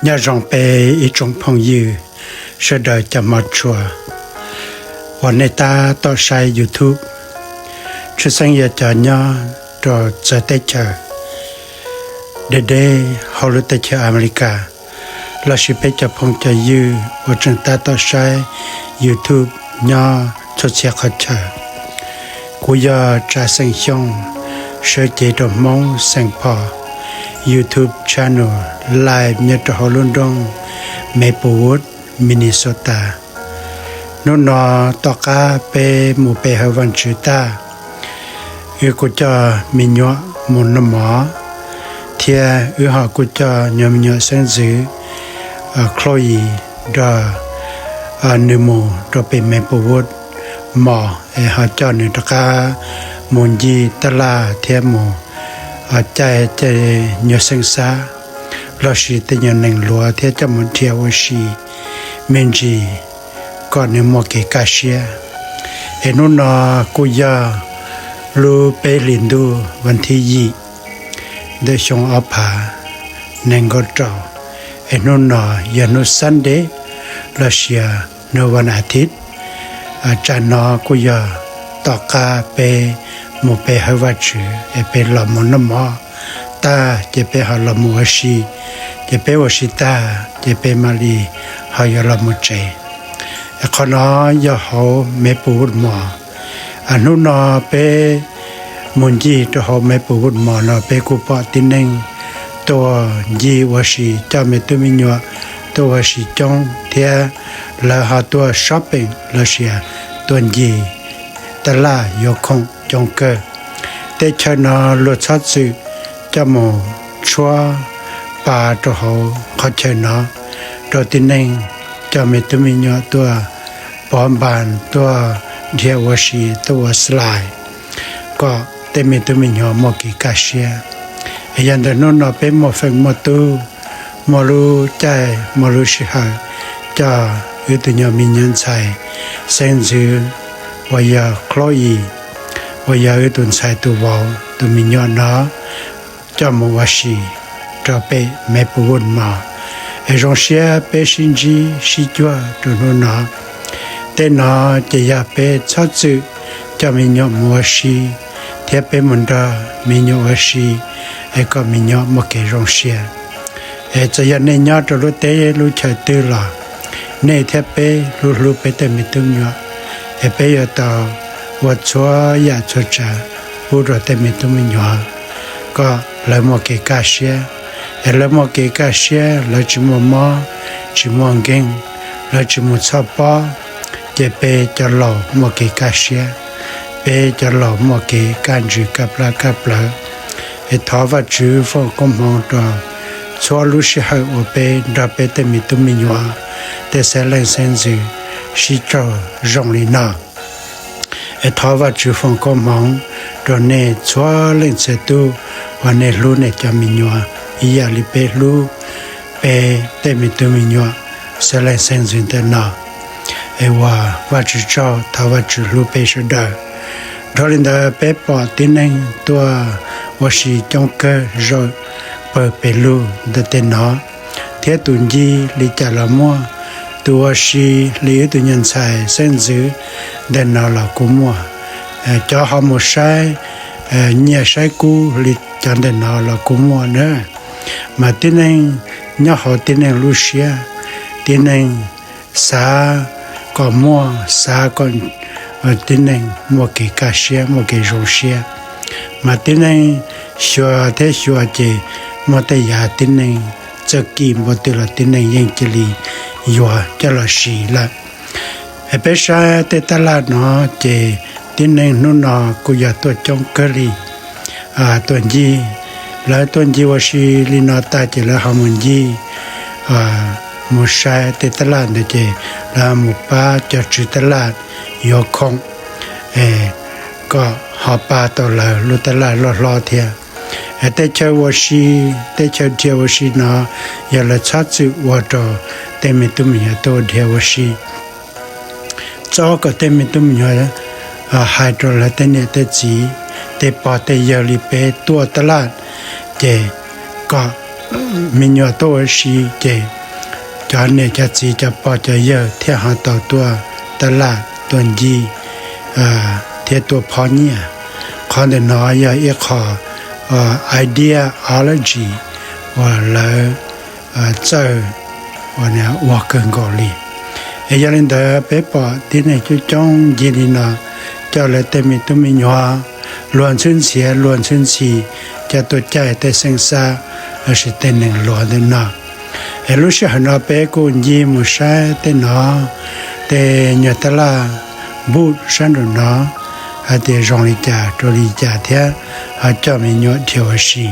Nyob zoo peb ib tsoom phooj ywg sawv daws cov hmov tshua uas nej tab tom saib YouTube. Tshwj xeeb yog cov nyob rau txawv teb chaws deb deb hauv lub teb chaws Amelikas, lossis peb cov phooj cov ywg uas tseem tab tom saib YouTube nyob txhua txhia qhov chaw. Kuv yog Tsav Xeem Xyooj, sawv cev rau Hmoob Xeem Phos, YouTube channel live nyob rau hauv lub nroog Maplewood, Minnesota. Hnub no tom qab peb mus pe hawm Vaajtswv tag, wb kuj coj me nyuam mus noj mov, thiab wb ho kuj coj nyuag me nyuam xeeb ntxwv Chloe nrog nws mus rau pem Maplewood Mall es ho coj nws rov qab mus ncig taj laj thiab mus caij tej nyuag xeeb xab lossis tej nyuag nees luav thiab coj mus dhia ua si me ntsis kom nws muaj kev kaj siab. Es hnub no kuj yog lub peb hlis ntuj vas thib yim ntawm xyoo ob phav nees nkaum rau, es hnub no yog hnub Sunday lossis hnub vas as thiv. Tsam no kuj yog tom qab peb mus pe hawm Vaajtswv es peb los mus noj mov tag ces peb ho los mus ua si, ces peb ua si tag ces peb mam li ho yuav los mus tsev. Es qhov no yog hauv Maplewood Mall. Hnub no peb mus ncig rau hauv Maplewood Mall no peb kuj pom tib neeg tuaj ncig ua si, coj me tub me nyuam tuaj ua si coob thiab lawv ho tuaj shopping lossis tuaj ncig taj laj yuav khoom coob kawg. Tej chaw no luag txhob txwm coj mus tshuab pa rau hauv qhov chaw no rau tib neeg coj me tub me nyuam tuaj pov npas, tuaj dhia ua si, tuaj ua slide kom tej me tub me nyuam muaj kev kaj siab. Es yog ntawm hnub no peb muaj feem muaj tub, muaj lub caij muaj lub sij hawm coj wb tus nyuam me nyuam ntxhais xeeb ntxwv uas yog Chloe, uas yog wb tus ntxhais tus vauv tus me nyuam no coj mus ua si rau pem Maplewood Mall. Es zoo siab peb sib ntsib sib cuag rau hnub no. Tej no ces yog peb txhob txwm coj me nyuam mus ua si thiab peb mus nrog me nyuam ua si es kom me nyuam muaj kev zoo siab. Es txawm yog nej nyob rau lub teb lub chaw twg los nej thiab peb hlub hlub peb tej me tub me nyuam, es peb yuav tau ua txhua yam txhua tsav pub rau tej me tub me nyuam kom lawv muaj kev kaj siab. Es lawv muaj kev kaj siab, lawv tsis muaj mob tsis muaj nkeeg, lawv tsis mus txhoj pob, ces peb cov laus muaj kev kaj siab, peb cov laus muaj kev kaj ntsws kaj plab kaj plawv. Es thov Vajtswv foom koob hmoov rau txhua lub sij hawm uas peb nrog peb tej me tub me nyuam, tej xeeb leej xeeb ntxwv sib raug zoo li no. Es thov Vajtswv foom koob hmoov rau nej txhua leej txhia tub uas nej hlub nej cov me nyuam ib yam li peb hlub peb tej me tub me nyuam xeeb leej xeeb ntxwv ntawm no. Es ua Vajtswv tsaug, thov Vajtswv hlub peb sawv daws. Dhau li ntawd peb pom tib neeg tuaj ua si coob kawg zaum pawg pes lug ntawm tej no, thiab tus ncig li cas los muaj, tus ua si li wb tus nyuam ntxhais xeeb ntxwv ntawm no los kuj muaj, cov ho mus saib nyiaj saib kub li cov ntawm no los kuj muaj na. Mas tib neeg nyob hauv tib neeg lub siab, tib neeg xav kom muaj, xav kom tib neeg muaj kev kaj siab muaj kev zoo siab. Mas tib neeg xyuas thiab xyuas ces muaj tej yam tib neeg txawj kis npaum twg los tib neeg yeej cia li yuav coj los siv lawm. Es peb saib tej taj laj no ces tib neeg hnub no kuj yog tuaj coob kawg li tuaj ncig. Lawv tuaj ncig ua si li no tag ces lawv ho mus ncig, mus saib tej taj laj ntawd ces lawv mus pab cov tswv taj laj yuav khoom kom ho pab tau lawv lub taj laj loj hlob thiab. Es tej chaw ua si, tej chaw dhia ua si no yog lawv txhob txwm ua rau tej me tub me nyuam tuaj dhia ua si. Txhob kom tej me tub me nyuam hais rau lawv tej niam tej txiv, tej pog tej yawg li peb tuaj taj laj, ces kom me nyuam tuaj ua si ces cov niam cov txiv cov pog cov yawg thiaj ho tau tuaj taj laj tuaj ncig thiab tuaj phob nyiaj. Qhov ntawm no yog ib qho ideology uas lawv txawj ua kawg nkaus li. Es yog li ntawd peb pom tib neeg coob coob ncig li no coj lawv tej me tub me nyuam luag ntxhwb ntxhiav luag ntxhwb ntxhi coj tuaj caij tej xeeb xab lossis tej neeg luag ntawm no. Es lub sij hawm no peb kuj ncig mus saib tej no, tej nyuag taj laj npuj sab nraum no hais tias zoo li cas rau li cas thiab ho coj me nyuam dhia ua si.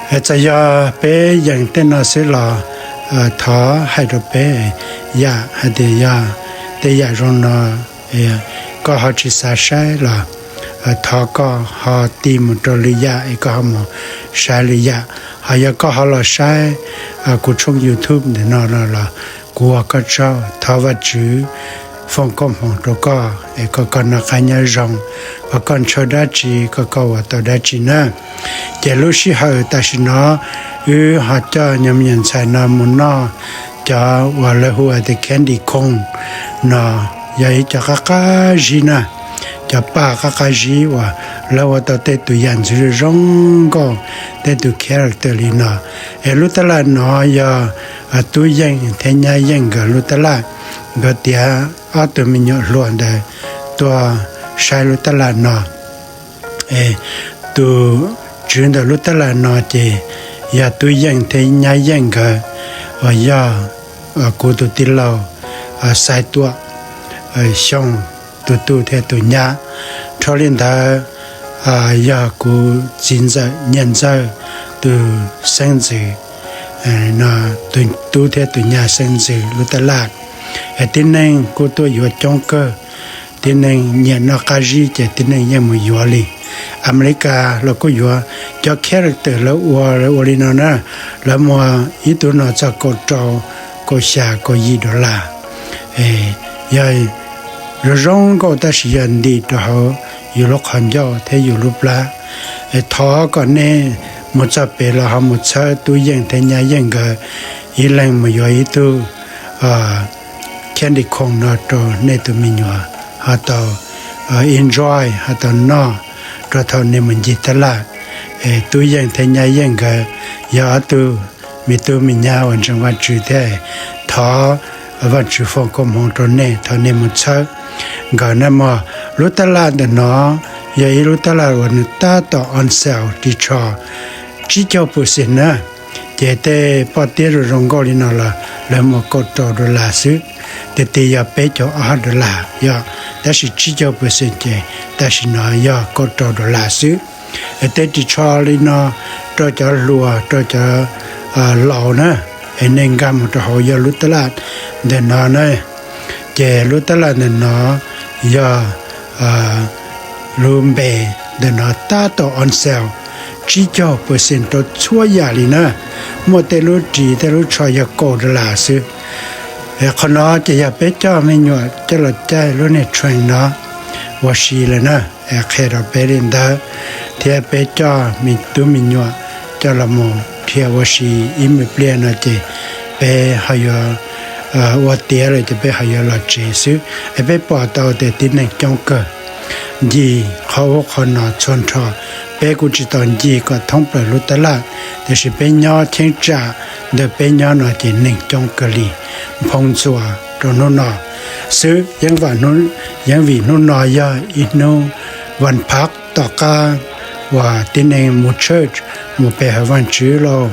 Txawm yog peb yeem tej no xwb los thov hais rau peb yam hais tias yog tej yam zoo no koj ho tsis xav saib los thov koj ho tig mus rau lwm yam es koj ho mus saib lwm yam. Ho yog koj ho los saib kuv tshooj YouTube ntawm no los kuv ua koj tsaug. Thov Vajtswv foom koob hmoov rau koj es kom koj noj qab nyob zoo, kom koj ntshaw dab tsi kom koj ua tau dab tsi na. Ces lub sij hawm tam sim no wb ho coj nyuag me nyuam ntxhais no mus noj cov uas lawv hu tias candy corn no, yog ib co qab qab zib na, cov paj qab qab zib uas lawv ua tau tej tus yam ntxwv zoo nkauj, tej tus character li no. Es lub taj laj no yog Tub Yeej thiab Nyab Yeej nkawd lub taj laj. Nkawd tiav ob tug me nyuam hluas ntawd tuaj saib lub taj laj no. Tus tswv ntawm lub taj laj no ces yog Tub Yeej thiab Nyab Yeej nkawd uas yog kuv tus tij laug Xaiv Tuam Xyooj tus tub thiab tus nyab. Dhau li ntawd yog kuv txiv ntxawm Nyiaj Ntxawg tus xeeb ntxwv, tus tub thiab tus nyab xeeb ntxwv lub taj laj. Tib neeg kuj tuaj yuav coob kawg, tib neeg nyiam noj qab zib ces tib neeg yeej mus yuav li. Amelikas los kuj yuav, cov character lawv ua, lawv ua li no na, lawv muag ib tug no txog kaum rau, kaum xya, kaum yim dollar. Yog zoo zoo nkauj tab sis yog ntim rau hauv yus lub qhov ncauj thiab yus lub plab. Thov kom nej mus txog pem los ho mus txhawb Tub Yeej thiab Nyab Yeej nkawd ib leeg mus yuav ib tug candy corn no rau nej tus me nyuam ho tau enjoy, ho tau noj rau thaum nej mus ncig taj laj. Tub Yeej thiab Nyab Yeej nkawd yog ob tug me tub me nyab uas ntseeg Vajtswv thiab thov Vajtswv foom koob hmoov rau nej thaum nej mus txhawb nkawd na mog. Lub taj laj ntawm no yog ib lub taj laj uas nws tab tom on sale ris tsho tsib caug percent na. Ces tej poj tiab zoo zoo nkauj li no los lawv muag kaum rau dollar xwb, tiag tiag yog peb caug ob dollar yog, tab sis tsib caug percent ces tam sim no yog kaum rau dollar xwb. Tej ris tsho li no rau cov hluas rau cov laus na, es nej nkag mus rau hauv yog lub taj laj ntawm no na. Ces lub taj laj ntawm no yog lub npe ntawm no tab tom on sale tsib caug percent rau txhua yam li na. Muaj tej lub ris tej lub tsho yog kaum dollar xwb. Qhov no ces yog peb coj me nyuam coj los caij lub niag train no ua si lawm na. Qhia rau peb li ntawd, thiab peb coj me tub me nyuam coj los mus dhia ua si ib me pliag no ces peb ho yuav ua tiav lawm ces peb ho yuav los tsev xwb. Es peb pom tau tias tib neeg coob kawg ncig qhov ub qhov no txhua nrho. Peb kuj tsis tau ncig kom thoob plaws lub taj laj, tiam sis peb nyob cheeb tsam ntawm peb nyob no ces neeg coob kawg li, nphoo ntxuas rau hnub no xwb. Yeej vim hnub no yog ib hnub Vaj Phav tom qab uas tib neeg mus church, mus pe hawm Vajtswv lauj,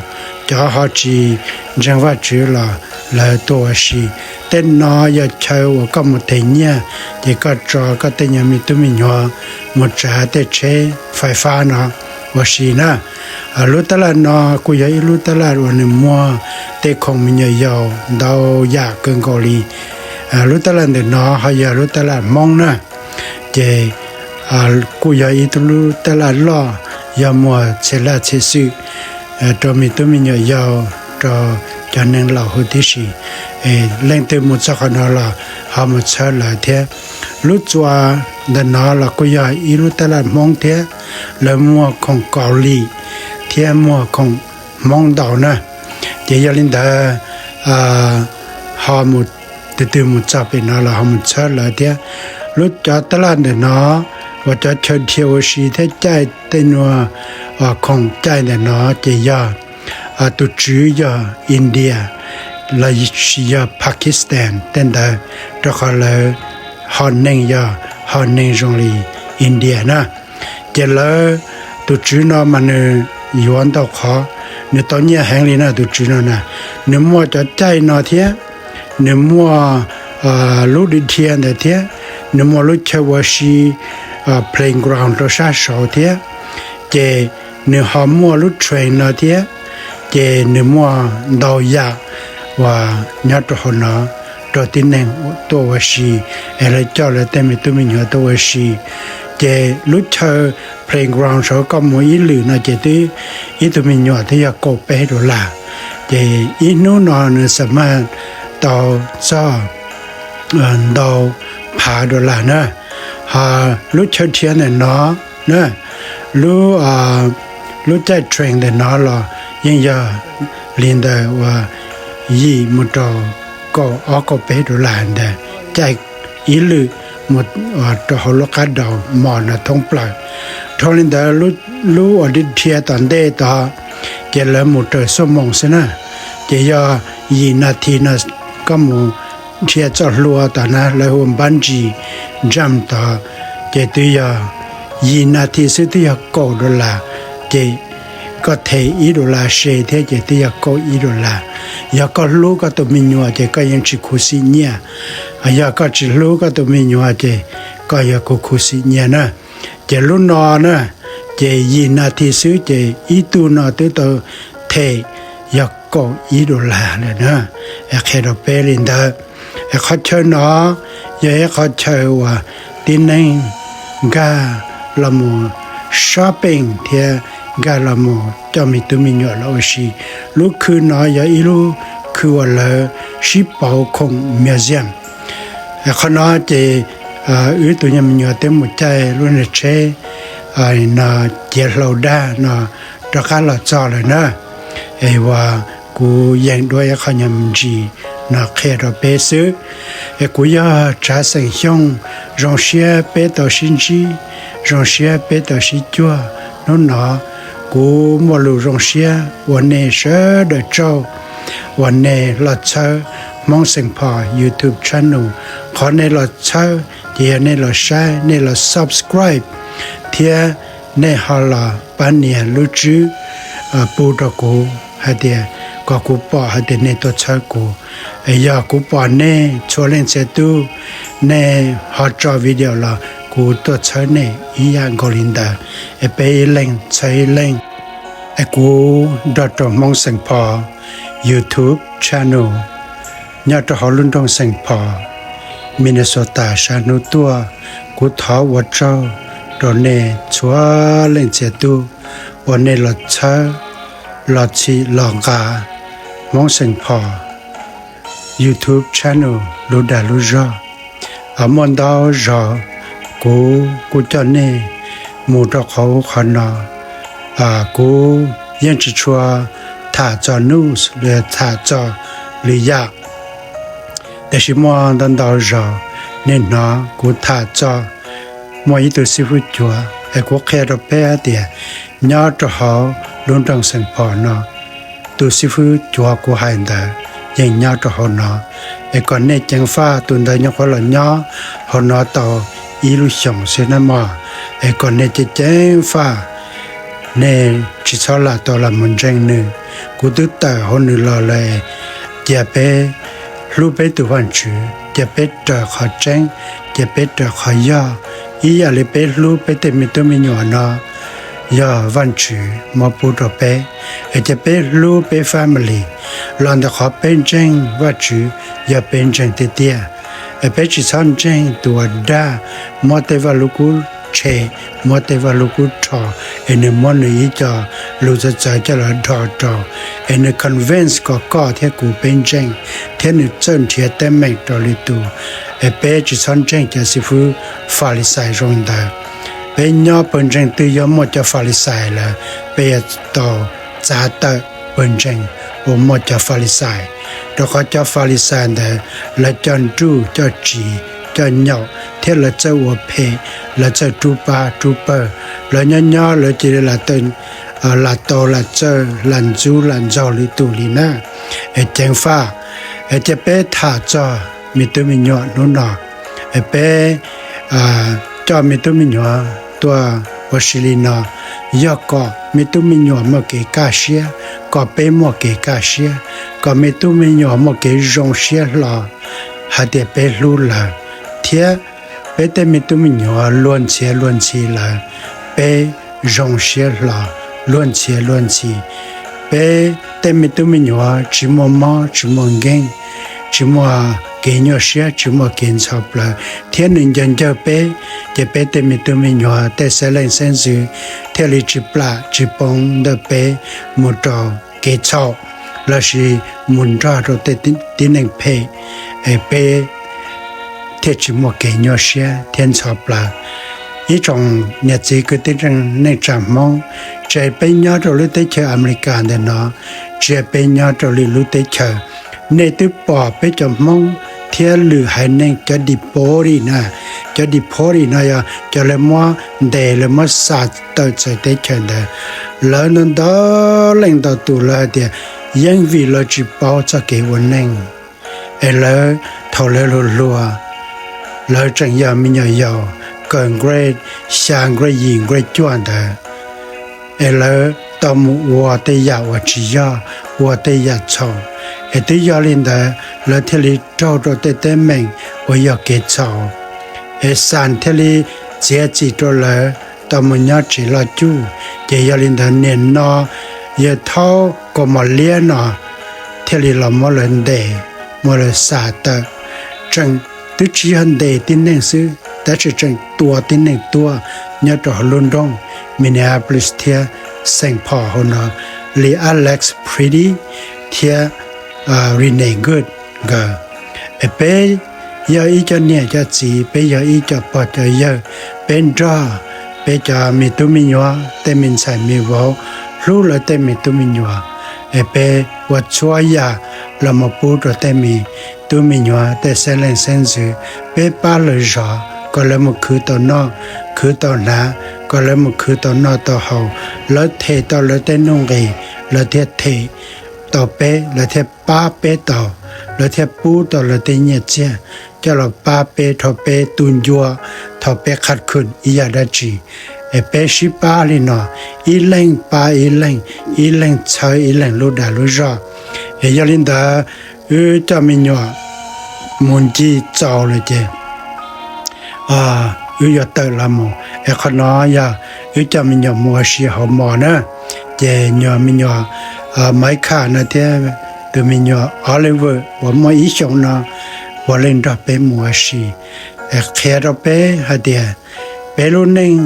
cov ho tsis ntseeg Vajtswv los lawv tuaj ua si. Tej no yog chaw uas koj mus them nyiaj, ces koj tso koj tej nyuag me tub me nyuam mus tsav tej tsheb fais fab no ua si na. Lub taj laj no kuj yog ib lub taj laj uas nws muag tej khoom me nyuam yaus ntau yam kawg nkaus li. Lub taj laj ntawm no ho yog lub taj laj Hmoob na, ces kuj yog ib lub taj laj loj, yog muag txhia laj txhia xwm rau me tub me nyuam yaus, rau cov neeg laus huv tib si. Leej twg mus txog qhov no los ho mus txhawb lawv thiab. Lub txua ntawm no los kuj yog ib lub taj laj Hmoob thiab, lawv muag khoom Kaus Lim thiab muag khoom Hmoob ntau na. Ces yog li ntawd, ho mus, tus twg mus txog pem no los ho mus txhawb lawv thiab. Lub cov taj laj ntawm no uas cov chaw dhia ua si thiab caij tej nua khoom caij ntawm no ces yog tus tswv yog India los sis yog Pakistan tej ntawd, rau qhov lawv ho neeg yog ho neeg zoo li India na. Ces lawv, tus tswv no mas nws yuav ntau qhov, nws tau nyiaj heev li na tus tswv no na. Nws muaj cov caij no thiab, nws muaj lub dhia ntawd thiab, nws muaj lub chaw ua si playground rau sab saud thiab, ces nws ho muaj lub train no thiab, ces nws muaj ntau yam uas nyob rau hauv no rau tib neeg tuaj ua si, es lawv coj lawv tej me tub me nyuam tuaj ua si. Ces lub chaw playground saud koj mus ib lwm no ces twb ib tug me nyuam twb yog kaum peb dollar. Ces ib hnub no nws xam maj tau txog ntau phav dollar na. Ho lub chaw dhia ntawm no na, lub, lub caij train ntawm no los yeej yog li ntawm uas yim mus rau kaum ob kaum peb dollar ntawd, caij ib lwm mus rau hauv lub qab daus mos no thoob plaws. Dhau li ntawd, lub uas dhia tom ntej tod ces lawv mus raws xuab moos xwb na. Ces yog yim nas this no koj mus dhia txoj hlua tod na, lawv hu bungee jump tod, ces twb yog yim nas this xwb twb yog kaum dollar. Ces koj them ib dollar se thiab ces twb yog kaum ib dollar. Yog koj hlub koj tus me nyuam ces koj yeej tsis khuv xim nyiaj. Yog koj tsis hlub koj tus me nyuam ces koj yuav khuv khuv xim nyiaj na. Ces lub no na, ces yim nas this xwb ces ib tug no twb tau them yog kaum ib dollar lawm na. Es qhia rau peb li ntawd. Es qhov chaw no yog ib qhov chaw uas tib neeg nkag los mus shopping thiab nkag los mus coj me tub me nyuam los ua si. Lub khw no yog ib lub khw uas lawv sib pauv khoom museum. Qhov no ces wb tus nyuag me nyuam twb mus caij lub niag tsheb no ciav hlau dag no rov qab los txog lawm na. Es uas kuv yeem dua ib qho nyuag me ntsis no qhia rau peb xwb. Es kuv yog Tsav xeem Xyooj, zoo siab peb tau sib ntsib, zoo siab peb tau sib cuag. Hnub no kuv muaj lus zoo siab ua nej sawv daws tsaug uas nej los txhawb Hmoob Xeem Phos YouTube channel. Qhov nej los txhawb ces yog nej los saib, nej los subscribe, thiab nej ho los pab nias lub tswb pub rau kuv hais tias kom kuv pom hais tias nej tuaj txhawb kuv. Es yog kuv pom nej txhua leej txhia tub, nej ho tso video los kuv tuaj txhawb nej ib yam nkaus li ntawd. Es peb ib leeg txhawb ib leeg. Es kuv nrog rau Hmoob Xeem Phos YouTube channel nyob rau hauv lub nroog Xeem Phos, Minnesota sab hnub tuaj. Kuv thov ua tsaug rau nej txhua leej txhia tub uas nej los txhawb, los txhim los nqa Hmoob Xeem Phos YouTube channel lub dag lub zog. Muaj ntau zaus kuv kuj coj nej mus rau qhov ub qhov no. Kuv yeej tsis tshua tham txog news los tham txog lwm yam, tiam sis muaj ntau ntau zaus nej hnov kuv tham txog muaj ib tug xib fwb cuav, es kuv qhia rau peb hais tias nyob rau hauv lub nroog Xeem Phos no, tus xib fwb cuav kuv hais ntawd yeej nyob rau hauv no. Es kom nej ceev faj, tus ntawd nyuam qhuav los nyob hauv no tau ib lub xyoos xwb na mog. Es kom nej ceev ceev faj, nej tsis txhob lam tau los mus ntseeg nws. Kuv twb tawm hauv nws los lawm. Cia peb hlub peb tus Vajtswv, cia peb raws qhov tseeb, cia peb raws qhov yog, ib yam li peb hlub peb tej me tub me nyuam no yog Vajtswv muab pub rau peb. Es cia peb hlub peb family los ntawm qhov peb ntseeg Vajtswv, yog peb ntseeg tiag tiag. Es peb tsis txhob ntseeg tus uas dag, muab tej vaj lug kub tshem, muab tej vaj lug kub rho, es nws muab nws ib co lus txawv txawv coj los dhos rau, es nws convince kom koj thiab kuv peb ntseeg, thiab nws txawj nrhiav teeb meem rau lwm tus. Es peb tsis txhob ntseeg cov xib fwb Falixais zoo ntawd. Peb nyob pawg ntseeg twg yuav muaj cov Falixais lawm, peb yuav tau txav tawm. pawg ntseeg uas muaj cov Falixais, rau qhov cov Falixais ntawd lawv coj nruj coj ris coj nyaum thiab lawv txawj ua phem, lawv txawj rub pab rub pawg, lawv nyob nyob lawv cia li lam tau lam txawj lam ntxub lam ntxaug lwm tus li na. Es ceev faj, es cia peb tham txog me tub me nyuam hnub no, es peb coj me tub me nyuam tuaj ua si li no, yog kom me tub me nyuam muaj kev kaj siab, kom peb muaj kev kaj siab, kom me tub me nyuam muaj kev zoo siab hlo hais tias peb hlub lawv, thiab peb tej me tub me nyuam luag ntxhi luag ntxhi lawv, peb zoo siab hlo luag ntxhi luag ntxhi. Peb tej me tub me nyuam tsis muaj mob tsis muaj nkeeg, tsis muaj kev nyuaj siab tsis muaj kev ntxhov plawv thiab nws ncaws ncawg peb, ces peb tej me tub me nyuam tej xeeb leej xeeb ntxwv thiaj li tsis plam tsis poob ntawm peb mus rau kev txhaum lossis mus nrog rau tej tib neeg phem, es peb thiaj tsis muaj kev nyuaj siab thiab ntxhov plawv. Ib tsoom niam txiv kwv tij neej tsa Hmoob, tsis hais peb nyob rau lub teb chaws Amelikas ntawm no, tsis hais peb nyob rau lwm lub teb chaws, nej twb pom peb cov Hmoob thiab lwm haiv neeg cov deportee na, cov deportee no yog cov lawv muab ntes lawv muab xa tawm txawv teb chaws ntawd, lawv ntau ntau leej ntau tus lawv hais tias yeej vim lawv tsis paub txoj kev ua neej, es lawv thaum lawv hluas hluas, lawv tseem yog me nyuam yaus kawm grade xya grade yim grade cuaj ntawd, es lawv tau mus ua tej yam uas tsis yog, ua tej yam txhaum, es twb yog li ntawd lawv thiaj li raug rau tej teeb meem uas yog kev txhaum, es xam thiaj li txiav txim rau lawv tau mus nyob tsev loj cuj. Ces yog li ntawd nim no yawg thaub kaus mom liab no thiaj li los muab lawv ntes, muab lawv xa tawm, tseem twb tsis yog ntes tib neeg xwb tab sis tseem tua tib neeg tuag nyob rau hauv lub nroog Minneapolis thiab Saint Paul hauv no li Alex Pretti thiab Rene Good nkawd. Es peb yog ib cov niam cov txiv, peb yog ib cov pog cov yawg, peb nrog peb cov me tub me nyuam tej me ntxhais me vauv hlub lawv tej me tub me nyuam, es peb ua txhua yam los mus pub rau tej me tub me nyuam tej xeeb leej xeeb ntxwv, peb pab lawv zov kom lawv mus khwv tau noj khwv tau hnav, kom lawv mus khwv tau noj tau haus, lawv them tau lawv tej nuj nqis, lawv thiaj them tau peb, lawv thiaj pab peb tau, lawv thiaj pub tau lawv tej nyiaj txiag coj los pab peb dhau peb tu ncua, thaum peb qhaj khwm ib yam dab tsi. Es peb sib pab li no, ib leeg pab ib leeg, ib leeg txhawb ib leeg lub dag lub zog. Es yog li ntawd, wb coj me nyuam mus ncig txaus lawm ces wb yuav tawm los mus. Es qhov no yog wb coj me nyuam mus ua si hauv mos na, ces nyuam me nyuam Micah no thiab tus me nyuam Oliver uas muaj ib xyoos no, puav leej nrog peb mus ua si. Es qhia rau peb hais tias peb lub neej,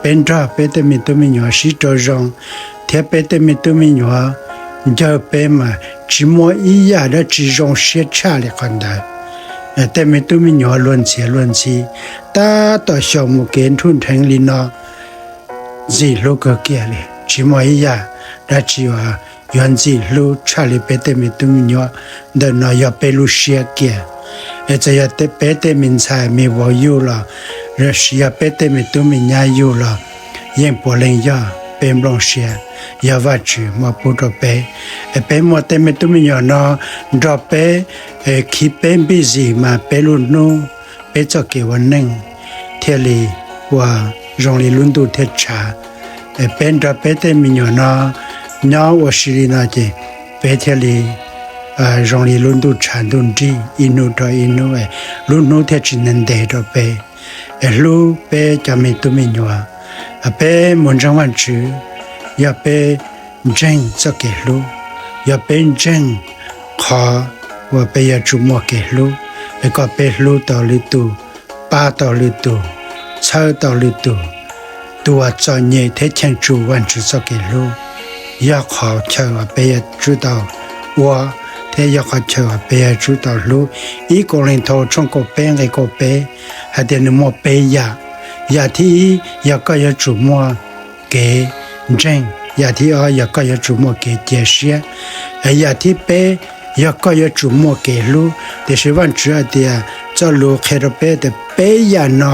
peb nrog peb tej me tub me nyuam sib raug zoo, thiab peb tej me tub me nyuam ncawg peb mas tsis muaj ib yam dab tsi zoo siab tshaj li qhov ntawd. Tej me tub me nyuam luag ntxhi luag ntxhi, tab tom xyaum mus kev nrhuj nrheev li no, ntxim hlub kawg kiag li. Tsis muaj ib yam dab tsi uas yuav ntxim hlub tshaj li peb tej me tub me nyuam ntawm no yog peb lub siab kiag. Es txawm yog peb tej me ntxhais me vauv yug los, los sis yog peb tej me tub me nyab yug los, yeej puav leej yog peb nplooj siab, yog Vajtswv muab pub rau peb. Es peb muaj tej me tub me nyuam no nrog peb, khi peb busy mas peb lub hnub, peb txoj kev ua neej thiaj li ua zoo li lub ntuj thiaj tshav. Es peb nrog peb tej me nyuam no nyob ua si li no ces peb thiaj li zoo li lub ntuj tshav ntuj nrig ib hnub rau ib hnub, lub hnub thiaj tsis ntev ntev rau peb. Es hlub peb cov me tub me nyuam, peb mus ntseeg Vajtswv, yog peb ntseeg txoj kev hlub, yog peb ntseeg qhov uas peb yuav tsum muaj kev hlub, es kom peb hlub tau lwm tus, pab tau lwm tus, txhawb tau lwm tus, tua txom nyem thiab cheem tsum Vajtswv txoj kev hlub, yog qhov chaw uas peb yuav tsum tau ua, thiab yog qhov chaw uas peb yuav tsum tau hlub. Ib Kauleethaus tshooj kaum peb nqe kaum peb hais tias nws muaj peb yam. Yam thib ib yog koj yuav tsum muaj kev ntseeg, Yam thib ob yog koj yuav tsum muaj kev cia siab. Es yam thib peb yog koj yuav tsum muaj kev hlub. Tiam sis Vajtswv hais tias txoj lus qhia rau peb tias peb yam no,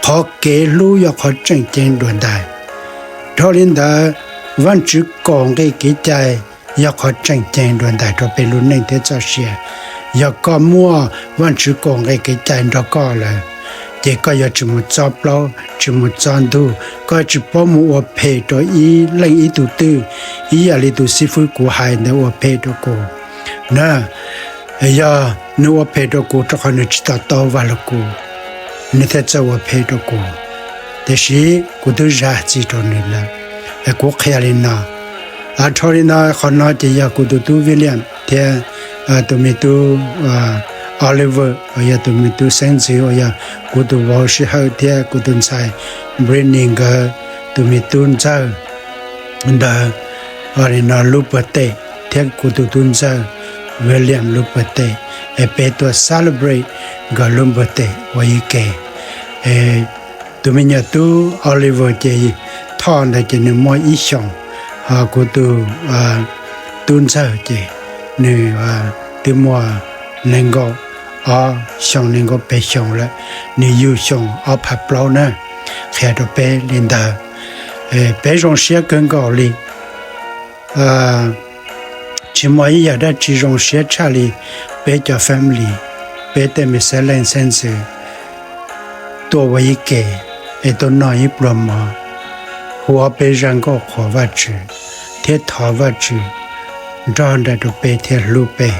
qhov kev hlub yog qhov tseem ceeb dua ntais. Dhau li ntawd, Vajtswv kaum nqe kev cai yog qhov tseem ceeb dua ntais rau peb lub neej thiab txoj sia. Yog koj muaj Vajtswv kaum nqe kev cai nrog koj lawm, ces koj yuav tsis mus txob plaub, tsis mus txob ntug, koj tsis paub mus ua phem rau ib leej ib tug twg, ib yam li tus xib fwb kuv hais ntawd ua phem rau kuv na. Yog nws ua phem rau kuv rau qhov nws tsis to taub vaj lug kub, nws thiaj txawj ua phem rau kuv. Tiam sis kuv twb zam txim rau nws lawm. Kuv qhia li no, dhau li no, qhov no ces yog kuv tus tub William thiab tus me tub Oliver uas yog tus me tub xeeb ntxwv uas yog kuv tus vauv sij hawm thiab kuv tus ntxhais Britney nkawd tus me tub ntxawg ntawd, ua li no lub birthday thiab kuv tus tub ntxawg William lub birthday, es peb tuaj celebrate nkawd lub birthday ua ib ke. Tus me nyuam tub Oliver ces Thoj ntawd ces nws muaj ib xyoos, ho kuv tus tub ntxawg ces nws twb muaj nees nkaum ob xyoos, nees nkaum peb xyoos lawm, nws yug xyoo ob phav plaub na. Qhia rau peb li ntawd, peb zoo siab kawg nkaus li. Tsis muaj ib yam dab tsi zoo siab tshaj li peb cov family, peb tej me xeeb leej xeeb ntxwv tuaj ua ib ke es tuaj noj ib pluag mov, hu ob peb zaj nkauj qhuas Vajtswv thiab thov Vajtswv nrog nraim rau peb thiab hlub peb.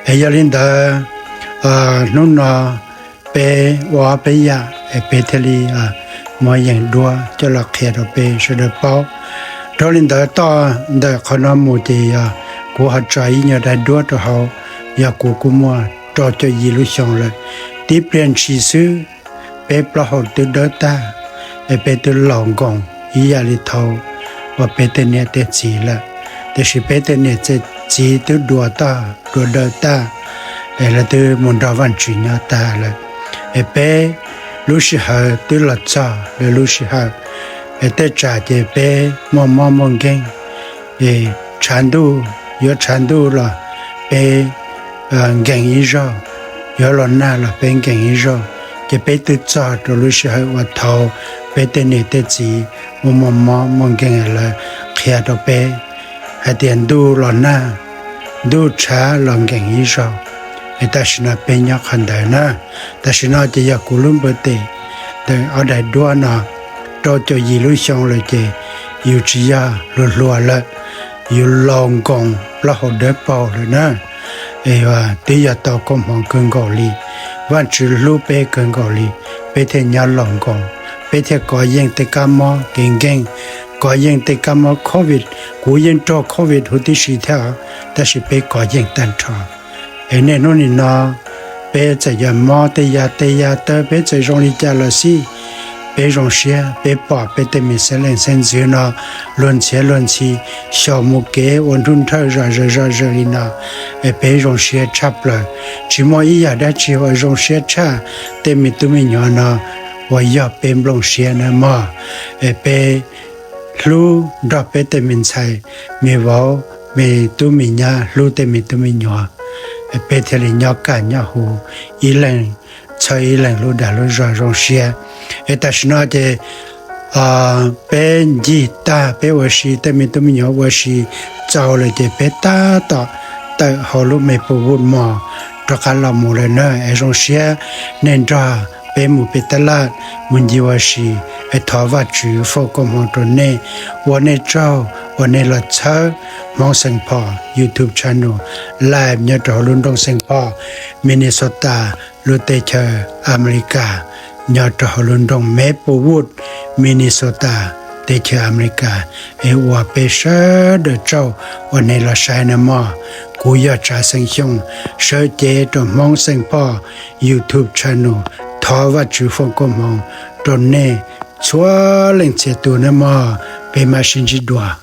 Es yog li ntawd, hnub no peb ua ob peb yam es peb thiaj li muab yeem duab coj los qhia rau peb sawv daws paub. Dhau li ntawd, toj ntawm qhov no mus ces yog kuv ho tso ib nyuag daim duab rau hauv, yog kuv kuj muaj rau caum yim lub xyoo lawm. Tib pliag ntshis xwb, peb plaub hau twb dawb tag, es peb twb laus nkoos ib yam li thaum uas peb tej niam tej txiv lawm. Tiam sis peb tej niam tej txiv twb dua tag dua dawb tag, es lawv twb mus nrog Vajtswv nyob tag lawm. Es peb lub sij hawm twb los txog lawv lub sij hawm, es tej tsam ces peb muaj mob muaj nkeeg, es tshav ntuj, yuav tshav ntuj los peb nkees ib zaug, yuav los nag los peb nkees ib zaug, ces peb twb txog rau lub sij hawm uas thaum peb tej niam tej txiv muaj muaj mob muaj nkeeg lawv qhia rau peb hais tias ntuj los nag, ntuj tshav los nkees ib zaug. Es tam sim no peb nyob qhov ntawd na. Tam sim no ces yog kuv lub birthday ntawm ob daim duab no, rau caum yim lub xyoo lawm ces yus tsis yog hluas hluas lawm, yus laus nkoos plaub hau dawb paug lawm na. Es twb yog tau koob hmoov kawg nkaus li, Vajtswv hlub peb kawg nkaus li, peb thiaj nyob laus nkoos, peb thiaj kov yeej tej kab mob kev nkeeg, kov yeej tej kab mob covid. Kuv yeej raug covid huv tib si thiab, tab sis peb kov yeej tag nrho. Es niaj hnub nim no peb txawm yog mob tej yam tej yam tawv, peb txawm zoo li cas los xij, peb zoo siab peb pom peb tej me xeeb leej xeeb ntxwv no luag ntxhiav luag ntxhi, xyaum mus kev ua nrhub nrhawj zom zaws zom zaws li no, es peb zoo siab tshaj plaws. Tsis muaj ib yam dab tsi uas zoo siab tshaj tej me tub me nyuam no uas yog peb nplooj siab na mog. Es peb hlub nrog peb tej me ntxhais me vauv, me tub me nyab hlub tej me tub me nyuam, peb thiaj li nyob kaj nyob huv, ib leeg txhawb ib leeg lub dag lub zog zoo siab. Es tam sim no ces peb ncig tag peb ua si, tej me tub me nyuam ua si txaus lawm ces peb tab tom tawm hauv lub Maplewood Mall rov qab los mus lawm na. Es zoo siab nej nrog peb mus pem tab laj mus ncig ua si, es thov Vajtswv foom koob hmoov rau nej, ua nej tsaug uas nej los txhawb Hmoob Xeem Phom YouTube channel live nyob rau hauv lub nroog Xeem Phom, Minnesota, lub teb chaws Amelikas, nyob rau hauv lub nroog Maplewood, Minnesota, teb chaws Amelikas. Es ua peb sawv daws tsaug uas nej los saib na mog. Kuv yog Tsav Xeem Xyooj, sawv cev rau Hmoob Xeem Phom YouTube channel, thov Vajtswv foom koob hmoov rau nej txhua leej txhia tus na mog. Peb mam sib ntsib dua.